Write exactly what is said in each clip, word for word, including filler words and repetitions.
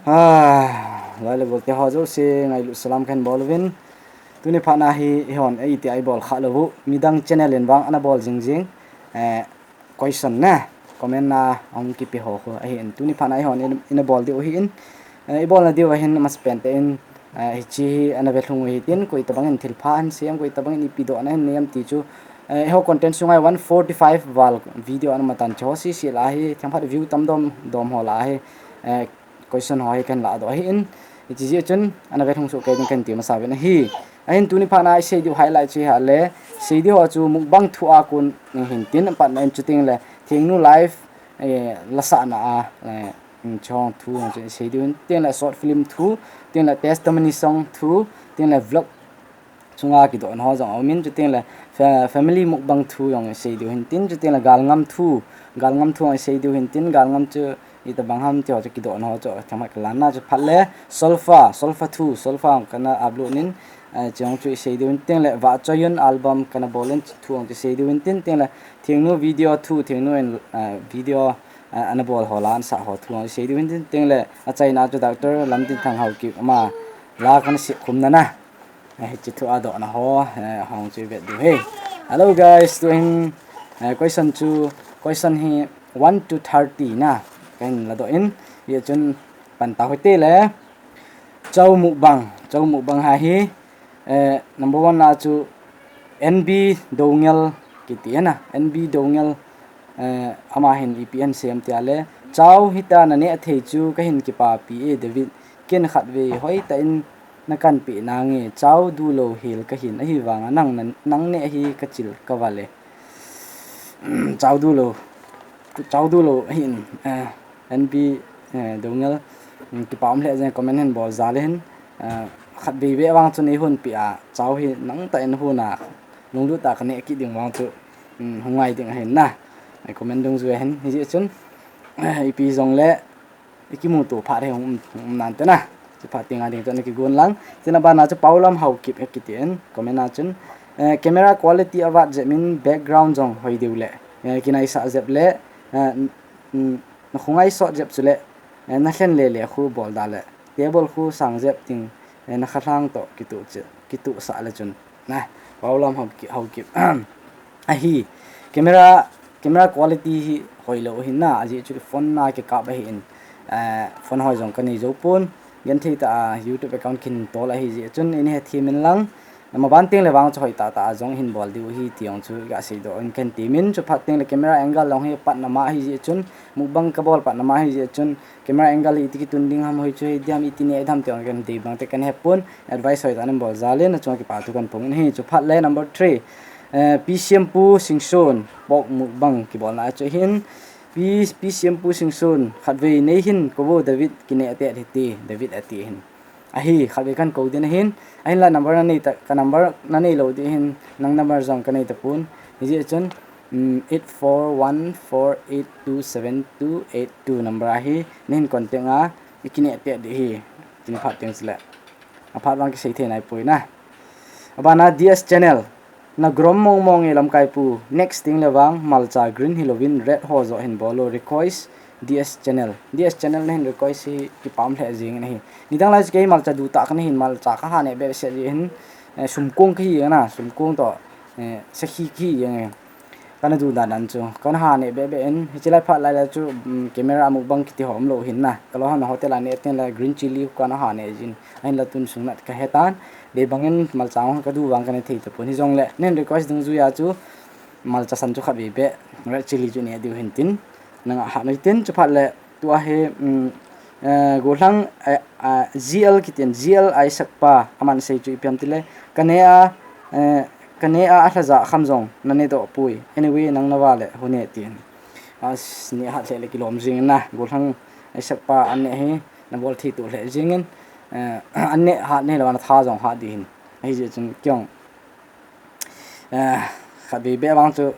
Ah, lai le gol te ho jouse ngailut salam kahin bol uvin. Tuni phat na hi eihon eiti a ibol kha lou u, midang channel in vang ana bol jing jing. Eh, question na comment na ahung kipe ho khu ahin, tuni phat na eihon in, ina bol diu ahin. Eh, ibolna diu ahin, amasapen tah in, eh, hiche hi ana velhung u hitin, koi tabang in thilpha ahin sei em, koi tabang in ipi dohna ahin nei em ti chu, eh, eiho content sunga hi one forty five val video ana matan chu ho sese lah a hi, themkhat view tam dom dom ho lah a hi, eh, question ho hi kahin ladoh ahin, hiche jeh chun ana velhung soh kei ding kahin ti masa uvin ahi. Ahin tuni phat na isei diu highlight chu hi le, sei diu ho chu mukbang thu a kon hin tin, apatna in chuting le Thengnu live, eh, lasahna a, eh, chong thu jong chu isei diu hin tin le short film thu, tin le testimony song thu, tin le vlog chunga kidohna ho jong aumin, chuting le fa-, family mukbang thu jong isei diu hin tin, chuting le galngam thu, galngam thu jong isei diu hin tin, galngam chu itabang ham ti ho chu kidohna ho chu themkhat kalan na chu phat le solfa, solfa thu, solfa kana upload in, eh, chong chu isei diu hin tin le Vahchoiyun album kana bol in thu jong chu isei diu hin tin, tin le Thengnu video thu, Thengnu in, eh, video, eh, ana bol ho la ana sah ho thu jong isei diu hin tin, tin le achaina chu Doctor Lamtinthang Haokip ama la kana sep khum na na. Eh, hiche thu a dohna ho, eh, hung chu ivet diu ahi. Hello guys, tuhin, eh, question chu, question hi one to thirty na kahin ladoh in, hijeh chun pan tau hite le. Chow mukbang, chow mukbang a hi, eh, number one na chu N B Doungel kiti na, N B Doungel, eh, ama hin ipi ahin sei em tia le, chow hitia naneh thei chu kahin kipapi e David, ken khatvei hoitah in nakan peh nange, chow dulou hel kahin, ahivanga nang, nang, nang neh hi kachil kaval e. Chow dulou, chow dulou ahin, eh, N B, eh, Doungel, mm, kipa um lheh jeng, comment hin bol jal in, eh, khatvei vei vang chu nei hunpeh a, chow hi nangtah in hon a, lunglut tah a kaneh kit ding vang chu, mm, hung ngai ding ahin na. Eh, comment dungjui ahin, hijeh chun, eh, ipi jongle, ikimuto phat hi hung um, hung um nante na. Chuphat tenga ding chu ana kigon lang. Chuna bana chu Paolam Haokip kiti in, comment a chun, eh, camera quality avat jep in background jong hoi deu le, eh, kinaisah jep le, eh, n-, n-, nakhongai sot jep chule, eh, nalhen le le khu bol da le, table khu sang jep ding, eh, nakhalhang toh kituh che, kituhsah le chun. Na, Paolam Haokip, Haokip. Ahi, camera, camera quality hi hoilou ahin na, ajeh chu phone na kikap ahin, eh, phone hoi jong kanei jou pon, genthei tah a YouTube account kahin tol ahi jeh chun, nei hethem in lang, maban teng le vang chu hoitah tah a jong hin bol diu ahi ti jong chu gasei doh in kahin temin, chuphat teng le camera angle jong hi patna ma ahi jeh chun, mukbang kabol patna ma ahi jeh chun, camera angle hi iti kitun ding ham, hoi chu hei diam, iti neh ding ham ti jong kahin dei bang te kahin hepon, advice hoitah in bol jal in, achunga kipa thu kahin phong in ahi. Chuphat le number three, eh, P C M Pu Singson, pork mukbang kibolna a chu ahin, P-, P C M Pu Singson, khatvei nei hin kou vo David, kineh tei hite, David ati hin. Ahi, khatvei kahin kou ding ahin, ahinla number nanei ta, ka number nanei lou ding ahin, nang number jong kanei tapon, hijeh chun, um, eight four one four eight two seven two eight two number a hi, neihin contact a, ikineh tei ding ahi, tin phat teng chule. Aphat vang kisei thei naipoi na. Abana D S channel. Nagrom mong mong e lamkai pu. Next teng le vang malcha green hilouvin red ho joh hin bol o, request D S channel. D S channel nahin request hi kipa um lheh jeng in ahi. Nidang lai chu kei malcha du tah kana hin, malcha kaha neh behseh jeh hin, eh, sumkong kahi jeng na, sumkong toh, eh, sakhi kahi jeng e. Kana du dan dan chu, kana ha neh beh beh in, hiche lai phat lai le chu, um, camera mukbang kiti ho umlou hin na. Kalou hon hotel a neh teng le green chilli kana ha neh jin. Ahinla tun sung nat kahe tan. Dei bang in malcha hung kadu vang kana thei tapon. Hijongle, neihin request dungjui a chu, malcha san chu khatvei beh, red chilli chu neh diu hin tin. Nanga ha noi tin, chuphat le, Tua hi, um, eh, gollhang, eh, ah, G L kitin, G L Isaac pa, aman sei chu ipi ham tile, kaneh a, eh, kaneh a, alhaja kham jong, naneh doh poi. Anyway, nang nava le, hung neh tin. As, neh hat lheh le kilom jing na, gollhang Isaac pa, anneh hi, nabol thei toh lheh jing in, eh, anneh hat nei lou, natha jong hat ding hin. Ahijeh chun, kei jong, eh, khatvei beh vang chu,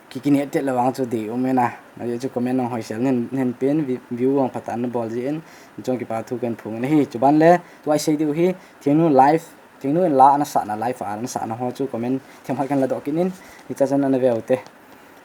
ki, kineh tei le vang chu dei um e na. Ajeh chu comment nang hoisel nen, nen pen vi-, view vang phatah in nabol jeh in, chong kipa thu kahin phong in ahi. Chuban le, tua isei diu hi, Thengnu live, Thengnu in la ana sahna live a ana sahna ho chu comment themkhat kahin ladoh kit in, hiche chan ana veu te.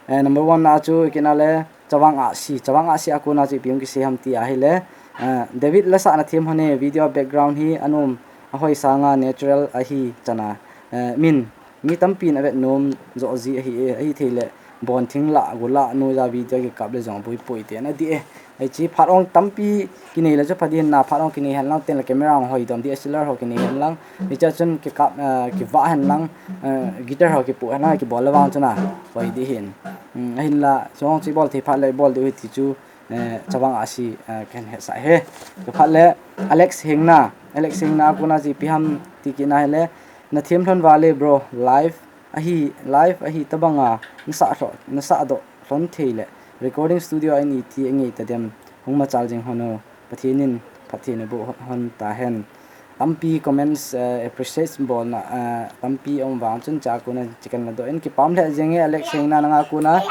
Eh, number one na chu, kina le, Chavang Ahsi, Chavang Ahsi a kona chu ipi hung kisei ham ti ahile, Ah, David, la sahna them hon e, video background hi anom, ahoi sanga natural ahi chana. Ah, min, mi tampin avet nom jo ji ahi e, ahi thei le bon thing la, gu la, noiya video kikap le jong bui pui te na di e. Ai chi phat ong tampi kinei le chu pha di na, phat ong kinei hen lang, ten le camera ong hoi dom, D S L R ho kinei hen lang. Hicha chun kikap, ah, kiva hen lang, ah, guitar ho kipu hen lang, kibol le vang chuna hoi di hin. Hmm, ahin la, chong chi bol thei phat le bol di u hi ti chu, eh, chavang a si, eh, ken he sa he. Ka phat le Alex Hengna, Alex Hengna a kona ji pi ham ti kina hi le, na them lhon vale bro, live ahi, live ahi tabanga, na sa lho, na sa do lhon thei le, recording studio a in i ti a ngei ta dem, hung machal jing hon o, Pathen in, Pathen in bu hon ta hen. Tampi comments, eh, appreciate bolna, eh, tampi um vang chun cha kona chicken la do in kipam le jing e Alex Hengna nanga kona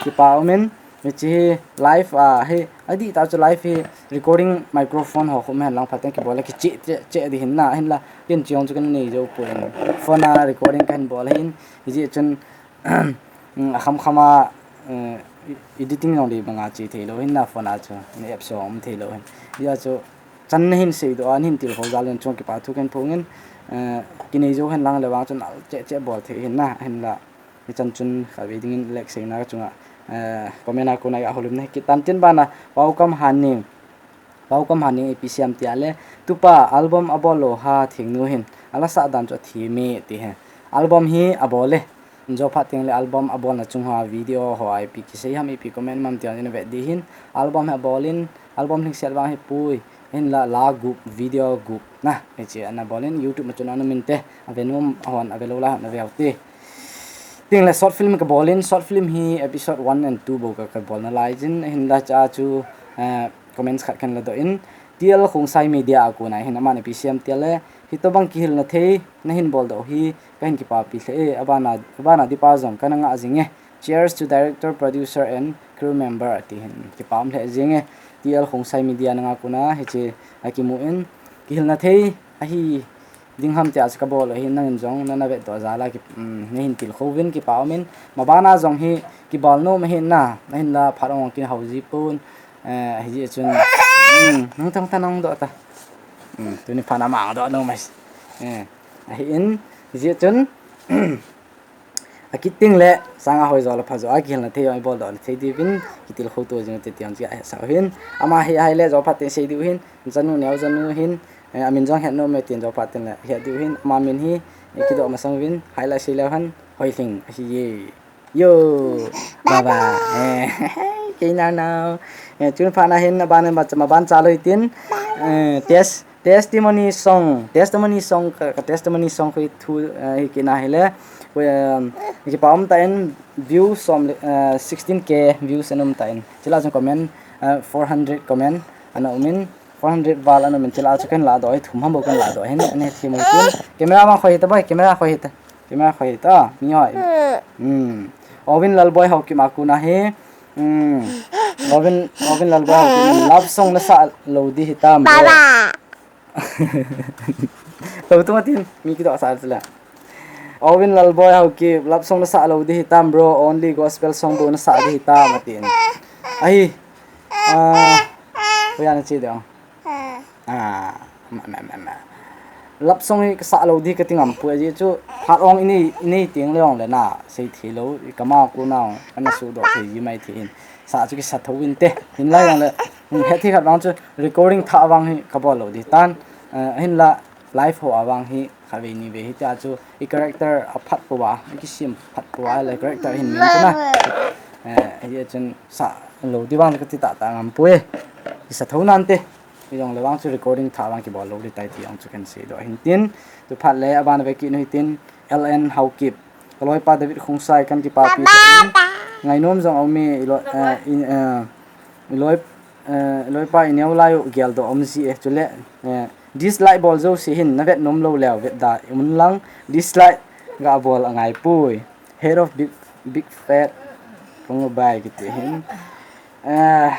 kipa um in. Hichi hi live a, hi, adih tah chu live hi recording microphone ho khum hen lang phaten kibol a kiche che, che di hin na, hin la, ken chiong chu kan nei jo poi. Phone a recording kan bol hin, hiji chun, mm, a kham kham a, eh, editing jong di banga chi thei lo hin na phone a chu, ni app so um thei lo hin. Hija chu, chan na hin sei do a, hin til kho jal in chung kipa thu kan phung in, eh, kinei jo hen lang le vang chun al che che bol thei hin na, hin la. Hichan chun kha ve ding in Alex Hengna ka chunga, eh, comment a kona i a holim na kitan tin bana, Paukam Hanning. Paukam Hanning A P C M tia le, tupa album a bol lo ha thing nu hin, ala sa dan chu a thi mi ti he. Album hi a bol le, jo phat ting le album a bol na chung ha video ho I P kisei ham I P comment mam tia in vet di hin, album hi a bol in, album hling siat vang hi pui, hin la, la gup, video gup na, hichi ana bol in, YouTube ma chun ana min te, a ve nom hon, a ve lo la hon, a ve ti. Ting le short film ka bol in, short film hi episode one and two bo ka, ka bol na lai jin, hin la cha chu, eh, comments khat kan la do in, T L Khongsai Media a kona hin aman A P C M tia le, hi to bang kihil na thei, na hin bol do hi, ka hin kipa pi le e, abana, abana di pa jong, ka na nga jing e. Cheers to director, producer and crew member, ti hin kipam le jing e. T L Khongsai Media nanga kona, hichi a kimu in, kihil na thei, ahi, ding ham tia chu ka bol ahin nangin jong na na vet doh jal a ki, um, na hin til kho vin kipa um in. Mabana jong hi kibol nom ahin na, na hin la phat ong kin hau ji pun, eh, hiji chun, um, nang tang ta nang doh ta. Um, tuni phat na mang doh nom ai. Eh, ahin, hiji chun, A kit ting le, sanga hoi jo la pha jo, a kihil na thei, i bol do na thei di vin, kitil kho to jing te ti ang ji a he sa hin. Ama hi hai le jo phat te sei di hin, janu neo janu hin, eh, amin jong het nom e tin jo phat te le, het di hin, ama min hi, eh, kido ma sang vin, hai la sei le han, hoi thing, hi ye. Yo, baba, eh, kei na nau. Eh, chun pha na hin, aban, aban, aban cha lo tin, eh, test, Testimony song, testimony song, ka, ka testimony song khui thu, eh, hi kina hile. Khui, um, kipa um ta in view som le, eh, sixteen K views an um ta in. Chila chung comment, eh, four hundred comment ana um in, four hundred val ana um in, chila chung kan la do, thum ham bo kan la do, hin, ani thim hin. Camera man khoi ta bai, camera khoi ta. Camera khoi ta, mi hoi. Hmm. Ovin Lalboi Haokip a kona hi. Hmm. Ovin, Ovin Lalboi Haokip, love song na sa lo di hitam, bro. Baba. Lo tu matin, mi kidoh sa sila. Ovin Lalboi Haokip, love song na sa lo di hitam bro, only gospel song bo na sa di hitam atin. Ahi. Ah, kuya na chi dong. Ah, ma, ma, ma, ma. Love song hi ka sa lo di ka ti ngam poi ji chu, phat ong ini, ini ting le ong le na, sei thi lo, i kama ko na ong, ana su do thi ji mai thi hin. Sa chu ki sa tho in te, hin lai ong le, hmm, he thi khat bang chu, recording tha vang hi ka bol lo di tan, eh, hin la live ho a vang hi kha ve ni ve hi ta chu i character a phat po wa, i kisim phat po wa le character hin min chu na. Eh, hi chun sa lo di vang ka ti ta ta ngam poi. I sa tho nan te. I jong le vang chu recording tha vang ki bol lo di tai ti ong chu kan sei do hin tin. Tu phat le aban ve ki nu hi tin L N Haokip. Ka loipa David Khongsai kan kipapi ta in. Ngainom jong a um e, i loi, eh, i, eh, i loi, eh, i loipa i neo lai u geldoh um ji e, chule, eh, dislike bol jouse hin na vet nom lou leu vet da un lang, dislike ga bol angai poi. Head of big, big fat kong bai kiti hin. Eh,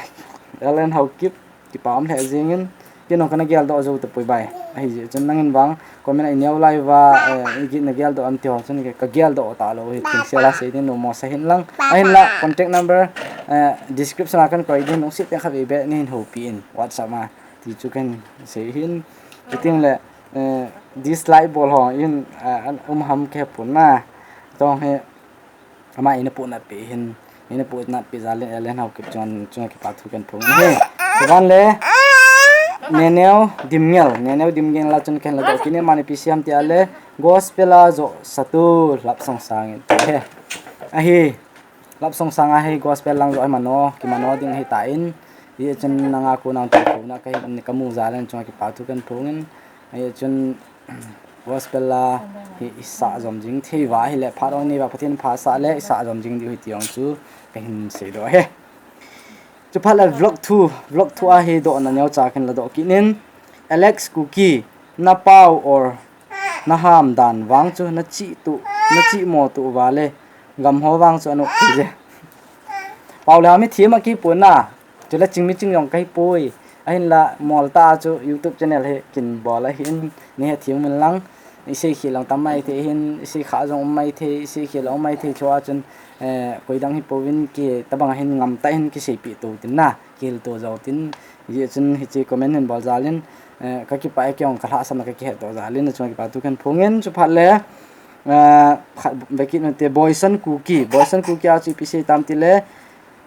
L N Haokip. Kipa um lheh jingin, kei nung kana geldoh jou tapoi bai. Ahi jeh chun nangin vang, comment a i neo lai uva, eh, i git na geldoh am ti ho chun ka geldoh talou hi, tin sela sei din, numo sa hin lang. Ahin la, contact number, eh, description a kan koi din, nung sih teng khat vei beh, nei hin houpi in, WhatsApp a. ti chu kahin sei hin. Chuteng le, eh, dislike bol ho in, ah, an um ham kahe pon na. Tong hi, ama ina pohnat pi hin, ina pohnat pi jal in Ellen Haokip chunga, chunga kipa thu kahin phong ahi. Chuban le, Neneo Dimngel, Neneo Dimngel a chun kahin ladoh kit in, amani ipi sei ham ti le, gospel a joh satu love song sang in ti ahi. Ahi, love song sang a hi gospel lang joh hi mano, kimano ding ahi tan, hijeh chun nanga kona tolkhouna kahin kamu jal in chunga kipa thu kahin phong in, hijeh chun gospel a hi isah jom jing thei uva ahile, phat ong nei uva Pathen in pha sah le isah jom jing diu ahi ti jong chu kahin seidoh ahi. Chuphat le vlog two, vlog two a hi dohna neocha kahin ladoh kit in, Alex Kuki, na pao or na ham dan vang chu na chih tu, na chihmo tu uva le, gam ho vang chu anop thei je. Pao le ham hi thim a kipon na, chule ching miching jong kahi poi. Ahinla, molta chu YouTube channel hi kin bol ahin, nei hethem un lang. Isei khel jong tam maithei hin, isei kha jong um maithei, isei khel jong um maithei chua chun, eh, koi dang hi pouvin, kei tabang hin ngamtah in kiseipeh to tin na, kihil to jou tin. Hijeh chun hiche comment hin bol jal in, eh, kakipah e, kei jong kalhahsamna kakihetdoh jal in, nachunga kipa thu kahin phong in, chuphat le, eh, khat vekit nute, Boyson Kuki, Boyson Kuki a chu ipi sei tam ti le,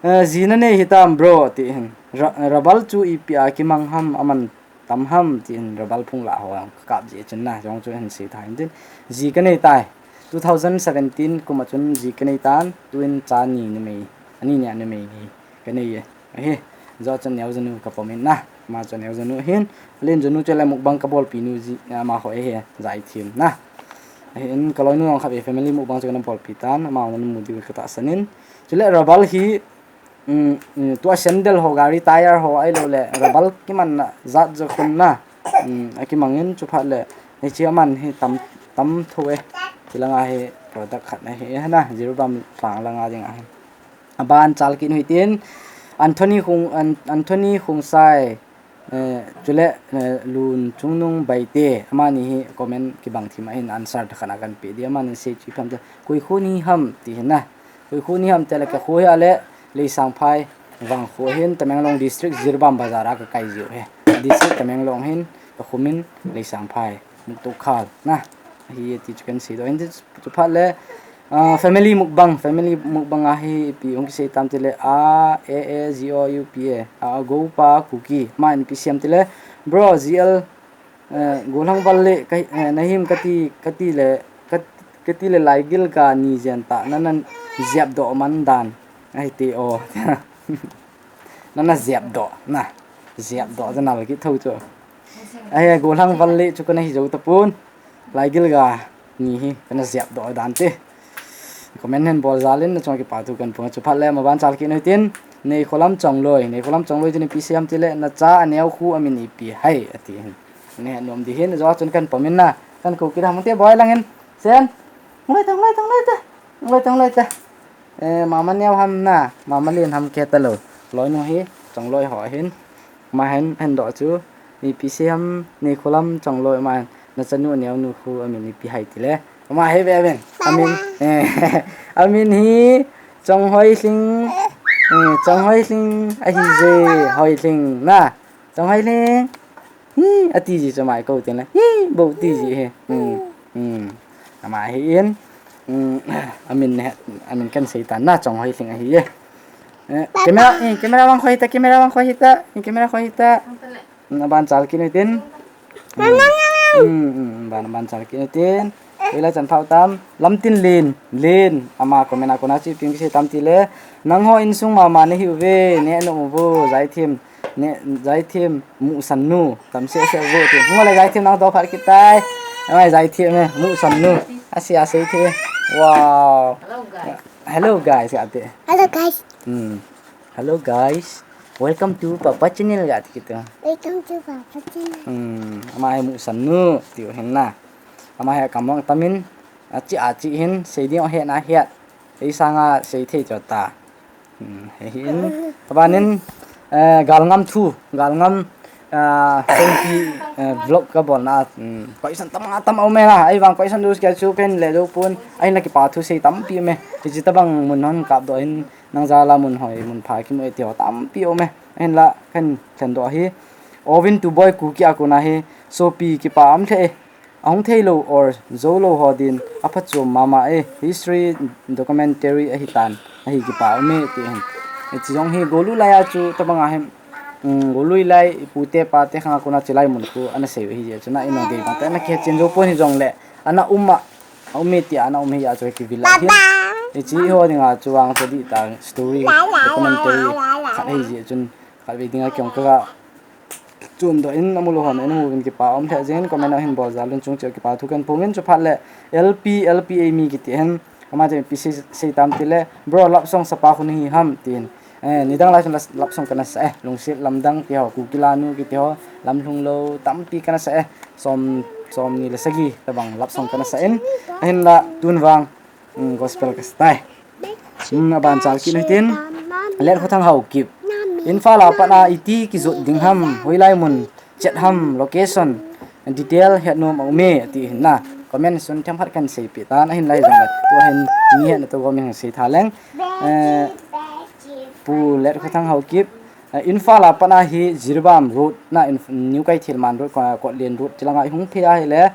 eh, ji nanei hitam bro, ati hin. Ra-, rubber chu ipi a kimang ham, aman tam ham, tin rubber phung lah ho kakap jeh chun na, jong chu hin sei tha in tin. Ji kanei tai. Two thousand seventeen kum a chun ji kanei tan, tuin cha ni numei, ani nia numei ni kanei e. Ahi, jo chun neo jonu kapom in na, ama chu neo jonu hin, len jonu chu le mukbang kabolpi nu ji, ama ho ahi, Jaithem na. Ahin, kaloinu jong khat vei family mukbang chu kana bolpi tan, ama hon namu diu katahsan in. Chule rubber hi, um, um, tua sandal ho, gari tyre ho, ahilou le, rubber kimanna jat joh khun na, um, akimang in chuphat le, hiche aman hi tam, tam tho e, hilanga hi product khat ahi, hena, Jiribam lhang langa ding ahi. Aban chal kit u hitin, Anthony Khung, An-, Anthony Khongsai, eh, chule, eh, Lunchungnung Baite, amani hi comment kibang thim a hin answer tah khat a kahin pe ding, amani sei chu ipi ham ti le, koi kho nahim ti hin na, koi kho nahim ti le, kakho hi a le, Leisangphai vangkho hin, Tamenglong District, Jiribam Bazar a kakai jiu ahi. District Tamenglong hin, kakho min Leisangphai, Muktokhal na, ahi ti chu kahin seidoh in, chuphat le, ah, family mukbang, family mukbang a hi ipi hung kisei tam ti le, a, A A G O U P A, a, Gopa Kuki, aman ipi sei em ti le, bro, G L, eh, Golhang Valle, ka, eh, nahim kati, kati le, kat-, kati le Laigil ga ni jen tah, nana jepdoh man dan, ahi ti o. Nana jepdoh, na. Jepdoh, ja nal kit tho chu. Ahi, Golhang Valle chu kana hi jou tapon. Laigil ga ni hi, kana jepdoh dan te. Comment hin bol jal in, nachunga kipa thu kahin phong, chuphat le, amaban chal kit u hitin, Neikholam Chongloi, Neikholam Chongloi chun ipi sei em ti le, nacha aneo khu amin ipi ham, ati hin. Nei het nom ding hin, jo chun kahin pom in na, kahin kou kit ham te, boi lang in, Sen, ngloi ta, ngloi ta, ngloi ta, ngloi ta, ngloi ta. Eh, mama neo ham na, mama len ham kati lou. Loinu hi, Chongloi ho hin. Ama hin, hin doh chu. Ipi sei ham, Neikholam Chongloi ama hin. Nachanu neonu khu amin ipi ham ti le. Ama hi ve amin. Amin. Eh, amin hi, Chonghoilhing. Eh, Chonghoilhing. Ahi je, Hoilhing na. Chonghoilhing. Hi, ati ji chu ama hi kou tin le. Hi, bou ti ji hi. Hmm. Hmm. Ama hi in. Hmm. Amin ne, amin kahin sei tan na, Chonghoilhing ahi e. Eh, camera, eh, camera vang khoi ta, camera vang khoi ta, eh, camera khoi ta. Hmm, aban chal kit u hitin. Hmm. Hmm, hmm, ban, ban chal kit u hitin. Ila chan phau tam. Lamtin Len, Len. Ama comment a kona chu ipi hung kisei tam ti le. Nangho insung mama nahiu ve, ne nom uvo, Jaithem. Ne, Jaithem, Muhsannu, tam sese vo ti. Ngole Jaithem nang doh phat kit tai. Amai Jaithem e, Muhsannu. Asi, asi the. Wow. Hello guys. Hello guys, ati. Hello guys. Hmm. Hello guys. Welcome to Papa Channel, ati kit. Welcome to Papa Channel. Hmm. Ama hi Muhsannu, tiu hin na. Ama hi kamong tamin. Achi, achi hin, sei ding ahet na het. Ei sanga sei thei cho ta. Hmm, hi, hi in. Tabanin, eh, Galngam thu, Galngam, ah, twenty, eh, vlog kabolna, hmm, question tam, tam a um e na, ahivang question dus kya chu kahin le doh pon, ahinla kipa thu sei tampi um e. Hiche tabang mun hon kapdoh in, nang jal a mun hoi, mun pha kimu e ti ho tampi um e. Ahinla kahin lhendoh hi. Ovin Tuboi Kuki a kona hi sopi kipa um lheh e. Ahung theilou or joulou ho din aphachom mama e. History documentary ahitan ahi kipa um e ti hin. Hiche jong hi Golui lai a chu tabang a hin, um, Golui lai ipute pate khang a kona chulai mun khu ana sei u ahi jeh chun a inung dei bang te ana kichen jou pon hijongle ana um a, a um e ti ana um hi a chu kivil a hin. Hiche ho dinga chu vang chu dih ta story documentary khat ahi jeh chun khatvei dinga kei jong ka chun doh in amu lou hon, amu uvin kipa um lheh jeng in comment a hin bol jal un chung cheh u kipa thu kahin phong in chuphat le L P, L P A mi kiti hin ama jeng pi sei, sei tam ti le bro love song sapa khu nahi ham tin. Eh, nidang lai chun love song kana sa e, lungset lamdang ti ho, Kuki lanu kiti ho, lamlhung lou tampi kana sa e, som, som ni le sagi tabang love song kana sa in, ahinla tun vang um, gospel ka sa tai. Um, aban chal kit u hitin, Letkhothang Haokip. Imphal a pat a iti kijot ding ham, hoilai mun chet ham, location, detail het nom a um e, ati hin na. Comment sun themkhat kahin seipeh tan, ahinla hijongle tua hin mi hetna toh gom in sei tha leng. Eh, Pu Letkhothang Haokip. Eh, Imphal a pat a hi Jiribam Road, na Inf-, New Keithelmanbi Road, Ko-, Kotlen Road, chulanga ihung phei ahile,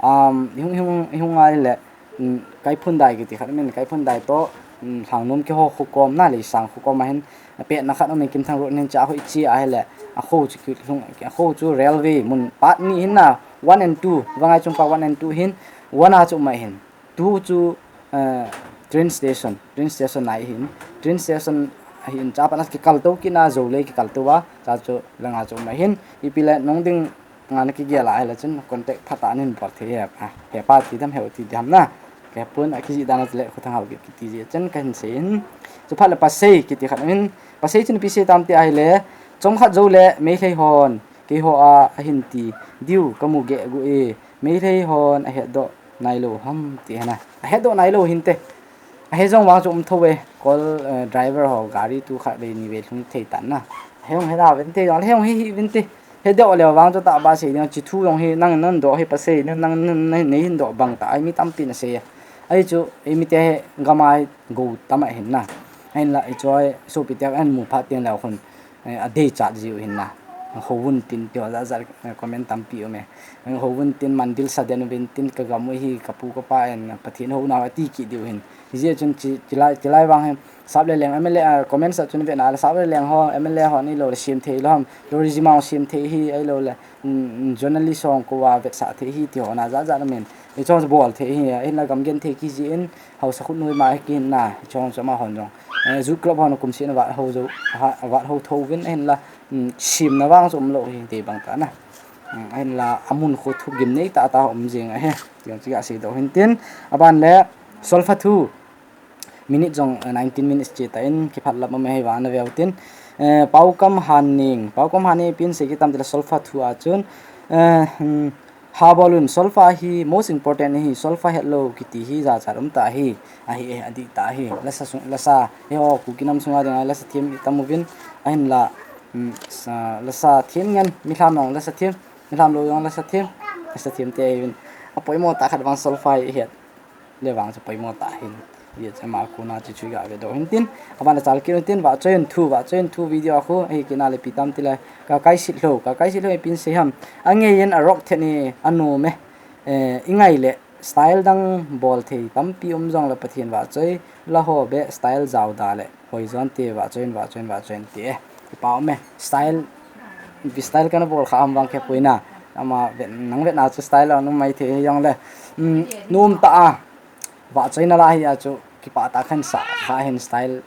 um, ihung, ihung, ihung ahile, um, Kaiphundai kiti khat, min Kaiphundai toh, um, Lhangnom keiho khokom na, Leisang khokom a hin, apetna khat um in Kimthang Road hin cha hoi chi ahile, akho chu kilhung, akho chu railway mun part ni hin na, one and two, Vangai Chungpa one and two hin, one a chu um ahin, two chu, eh, train station, train station nai hin, train station ahin cha pat a kikal tou kit na, jou le kikal tou a, cha chu langa chu um ahin, ipi le nung ding nga na kigel a ahile chun contact phatah a nahin bol thei e, a, hepa ti dam heu ti dam na. Kei pun a kijih dan a chu Letkhothang Haokip kiti jeh chun kahin sei in. Chuphat le Pasei kiti khat in, Pasei chun ipi sei tam ti ahile, chomkhat jou le Meitei hon keiho a ahin ti diu kamu geh gu e, Meitei hon ahetdoh nailou ham ti hin na. Ahetdoh nailou hinte. Ahe jong vang chu um thou e, kol, eh, driver ho gari tu khat vei ni vei lhung thei tan na. Ahe jong he da vinte, jong le he jong hi hi vinte. He deuh leh vang chu tahbeh sei ding, chi thu jong hi nang, nang doh hi Pasei, nang, nang, nang, nang, nei hin doh bang tah, ai mi tampi na sei. Ai chu, ei mite hi gam a hi go tam ahin na. Ahinla, i choi, sopi te an mu phat teng leh khun, eh, adeichat jiu hin na. Houvin tin, ti ho jat jat, eh, comment tampi um e. Houvin tin, mandil sa den uvin tin, ka gam u hi, ka pu ka pa in, Pathen hou nau ati kit diu hin. Hijeh chun chi, chilai, chilai vang hin, Sap le leng M L A, ah, comment sa chun vetna le sap le leng ho, M L A ho ni lou le sem thei lou ham, tourism ho sem thei hi, ahilou le, mm, journalist ho kou a vetsah thei hi, ti ho na jat jat amin. I chong chu bol thei hi, ahinla gam gen thei kiji in, haosa khut noi ma hi kin na, i chong chu ama hon jong. Eh, Youth Club hon kum sina vat ho jo, ha, vat ho tho vin, ahinla, mm, semna vang chu um lou hi, ti bang ta na. Mm, ahinla, amun khu thu gim nei tah tah um jing ahi, ti jong chu ka sei doh hin tin, aban le, Solfa thu, Minute jong, eh, nineteen minutes che ta in, kiphat lap ma me hei vang na veu tin. Eh, Paukam Hanning, Paukam Hanning ipi in sei kit tam ti le Solfa thu a chun. Eh, hmm, ha bol un Solfa hi most important hi, Solfa het lou kiti hi jachat um ta hi, ahi, eh, adih ta hi. Lasa sung, lasa, hi ho, Kuki nam sunga dinga, lasa them tam uvin, ahinla, hmm, sa, lasa them ngen, mi lham jong lasa them, mi lham lou jong lasa them, lasa them te ahi uvin. Apoimo tah khat vang Solfa hi het le vang chu poimo ta hin. Ye chama kona chu chu ga ve doh hin tin. Aban a chal kit tin Vahchoiyin thu, Vahchoiyin thu video a khu, ahi kina le ipi tam ti le. Ka kai sit lou, ka kai sit lou ipi in sei ham. Angei in a rock the ni anu me. Eh, i ngai le style dang bol thei tampi um jong le Pathen vahchoi la ho be style jao da le. Hoi jon te Vahchoiyin, Vahchoiyin, Vahchoiyin te. Kipa um e. Style, ipi style kana bol kha ham vang khe pui na. Ama vet, nang vetna chu style a um mai thei jong le. Um, nom ta a. Vahchoina la hi a chu kipah tah kahin sa kha hin style.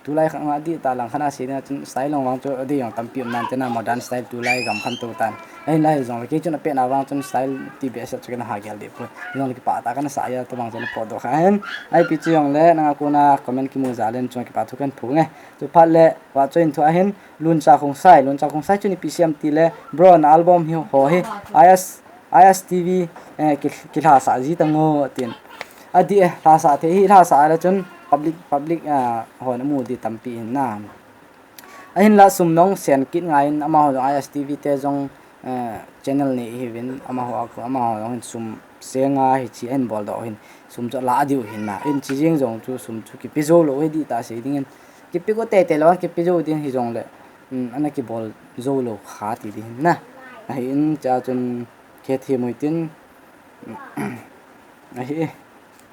Tulai kha nga dih ta lang khan a si na chun style long vang chu dih jong tampi um nan te na modern style tulai gam khan tu tan. Ahin lai jong le kei chun apet na vang chun style ti be sa chu kana ha gel dih pui. Jong le kipah tah kana sa a tu vang chun pot doh kha hin. Ai pi chu jong le nang a kona comment kimu jal in chung kipa thu kahin phong e. Chu phat le Vahchoiyin thu a hin Luncha Khongsai, Luncha Khongsai chun ipi sei ham ti le, bro, na album hi ho hi, I S, I S T V, eh, ki, kilhasah ji tang o, tin. Adih e, lhasah thei hi, lhasah le chun public, public, ah, hon amu dih tampi hin na. Ahinla sum nong sen kit ngai in, amaho jong I S T V te jong, eh, channel nei hi uvin, amaho a khu, amaho jong hin sum senga hichi ahin bol doh hin, sum chu ala diu hin na. Hichi jeng jong chu sum chu kipe jou lou hi dih ta sei ding in. Kipe got teitei lou, kipe jou ding hi jong le, um, ana kibol jou lou kha ti ding hin na. Ahin, chua chun khethem u hitin. Ahi.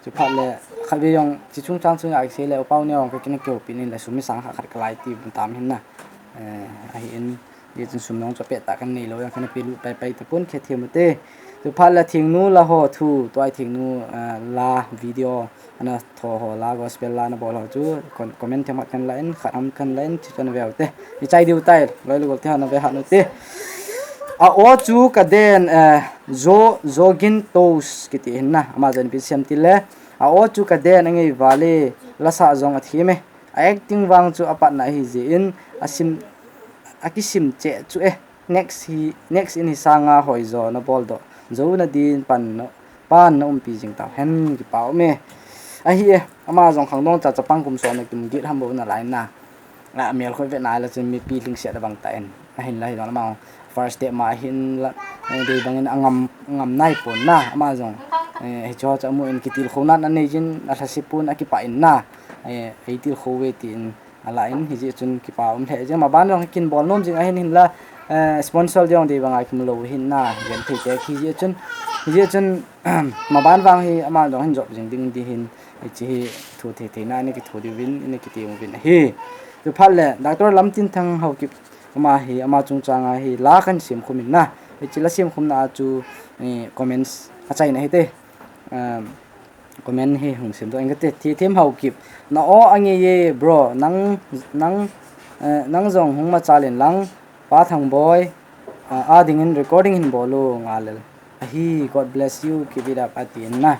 Chuphat le, khatvei jong, chi chungchang chunga kisei le, U Pau Neo jong ka kin a kihoupi in le, sum mi sang khat khat kalai ti bun tam hin na. Eh, ahin, hijeh chun sum nung chu apeh tah kanei lou, jong kana pelut paipai tapon khethem u hite. Chuphat le Thingnu la ho thu, tua hi Thingnu, eh, la video, ana tho ho la, gospel la ana bol ho chu, con-, comment themkhat kana la in, khat ham kana la in, chu chu ana ve u hite. Ichai diu tai, loi le gol te ho ana ve hat u hite. A-o chu kaden, eh, Jo, Jogin Toast kiti hin na, ama jong ipi asei em tile. A-o chu kaden angei vale, lasa jong athem e. A acting vang chu apatna ahijeh in, asim, akisim cheh chu e. Next hi, next in hi sanga hoijo nabol doh jou nadin pan na, pan na umpi jing tauhen, kipa um e. Ahi e, ama jong khangdong cha chapang kum som le kum get ham bou ana la in na. A, amel khoi ve nai la chun mipi lhingset abang tah in. Ahinla hi jong ama first step ma ahin la, eh, dei bang in angam, angam nai pon na, ama jong. Eh, hicho cha mu in kitilkhou nan anei jin, alhase pon akipah in na. Eh, eitilkhou ve tin. Ala in, hijeh chun kipa um lheh jeng, maban vang kin bol nom jing ahin hinla, eh, sponsor jong dei banga kimu lou hin na, genthei te hijeh chun, hijeh chun, maban vang hi ama jong hin jop jing ding ti hin, hiche hi thu thei thei na, ina kithu diuvin, ina kitem uvin ahi. Chuphat le, Doctor Lamtinthang Haokip, ama hi, ama chungchanga hi, la kahin sem khum in na, hiche la sem khumna a chu, eh, comments achaina hite. Um, Comment hi hung sim doh inge te, Thithem Haokip. Na-o angei ye, bro. Nang, nang, eh, nang jong hung machal in lang. Pa Thangboi, ah, a dingin recording hin bol u ngal e. Ahi, God bless you, keep it up, ati in na.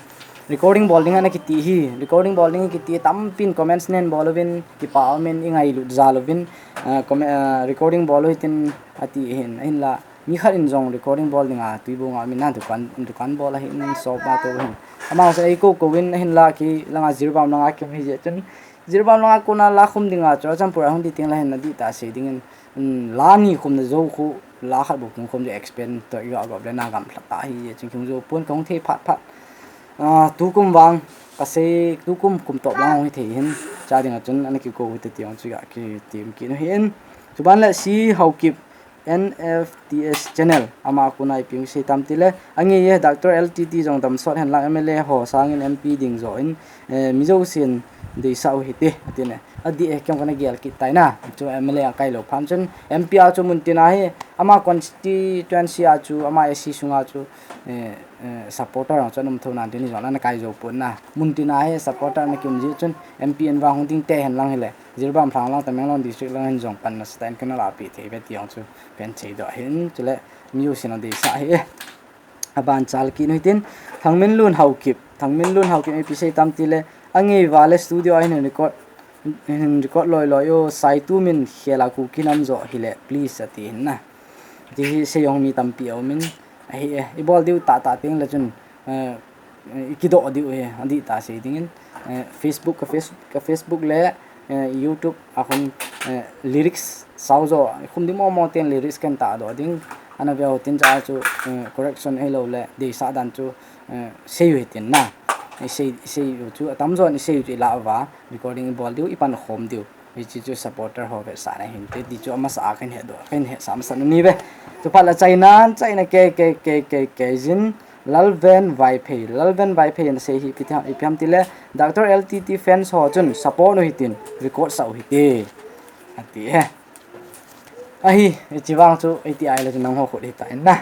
Recording bol ding ana kiti hi. Recording bol ding kiti tampin comments nei bol uvin, kipa um in, ingailut jal uvin. Ah, com-, ah, recording bol u hitin ati hin. Ahinla, mi khat in jong recording bol dinga, Tuibong a min na dukan, dukan bol ahin, shop a tou hin. Ama sa eikou kou in ahinla kei langa Jiribam langa kium hijeh chun. Jiribam langa kona la khum dinga, Churachandpur a hung di teng la hin adih tah sei dingin, um, la ni khum na jou khu, la khat bou kin khum di expense toh iga gop le na gamlha tah hijeh chun kihung jou pon kahung thei phat phat. Ah, tukum vang, kasei tukum kum top lang hung hithei hin, cha dinga chun ana kikou hite ti jong chu iga kitem kit u hin. Chuban le C Haokip, N F T S channel, ama kona ipi hung sei tam tile, angei e Doctor L T T jong damsot hen lang M L A ho sangin M P ding jo in, eh, mi jousen deisah u hite, ati ne. Adih e, keiman kana gel kit tai na, chu M L A a kai lou phat chun, M P a chu muntina hi, ama constituency a chu, ama A C sunga chu, eh, eh, supporter jong chu ana um thou nan tin jong ana kai jou pon na. Muntina hi supporter ana kium jeh chun, M P in vang hung ding te hen lang hile. Jiribam lhang lang, Tamenglong district lang hin jong pan nasatah in kana lahpeh thei ve ti jong chu kahin seidoh ahin, chule mi jousen adeisah ahi e. Aban chal kit u hitin, Thangminlun Haokip, Thangminlun Haokip ipi sei tam tile, angei vale studio a hin record, hin record loi loi o, Saitu min khel a Kuki nam jo hile, please ati hin na. Ti hi sei jong mi tampi aum in, ahi e, ibol diu tah tah teng le chun, eh, eh, ikidoh diu hi, adih tah sei dingin, eh, Facebook, ka Face-, ka Facebook le, eh, YouTube a khun, eh, lyrics sao jo, khum di momo ten lyrics kahin tahdoh ding, ana veu tin cha chu, eh, correction ahilou le, deisah dan chu, eh, sei u hitin na, isei, isei u chu, atam jon isei u chu ilah uva, recording ibol diu, ipan khom diu. Hiche chu supporter ho vetsahna hinte, ti chu amasa a kahin hedoh, kahin hetsah masat u ahi ve. Chuphat le achaina, achaina kei, kei, kei, kei, kei jin, Lalven Vaiphei, Lalven Vaiphei in asei hi ipi ti, ipi ham tile, Doctor L T T fans ho chun support u hitin, record sah u hite. Ati e. Ahi, hiche vang chu, iti ahile chu nangho khut hitan na.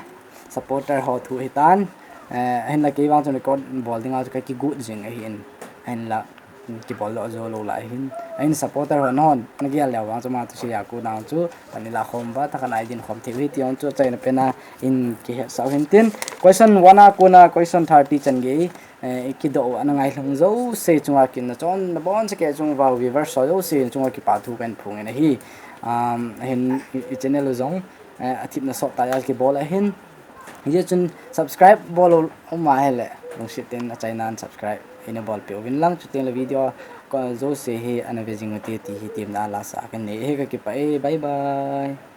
Supporter ho thu hitan. Eh, ahinla kei vang chun record bol dinga chu kakigot jing ahin. Ahinla, kibol lou jou lou lai hin. Ahin supporter ho nahon, nagel leu vang chu ama thusei a kona chu, pan ilah khom uva, tah khat a idin khom thei u hi ti jong chu, achaina pen a in kihetsah u hintin. Question one a kona question thirty chan gei, eh, ikidoh u ana ngailhung jouse chunga kin nachon nabonchauva viewers ho jouse chunga kipa thu kahin phong in ahi. Um, ahin i, i channel u jong, eh, athipna sot tah a kibol ahin. Hijeh chun subscribe bol u um ahile, lungset in achaina in subscribe eina bolpeh uvin lang, chuteng le video ko jouse hi ana ve jing ute ti hi temna lasa kahin nei e, kakipah e, bye bye.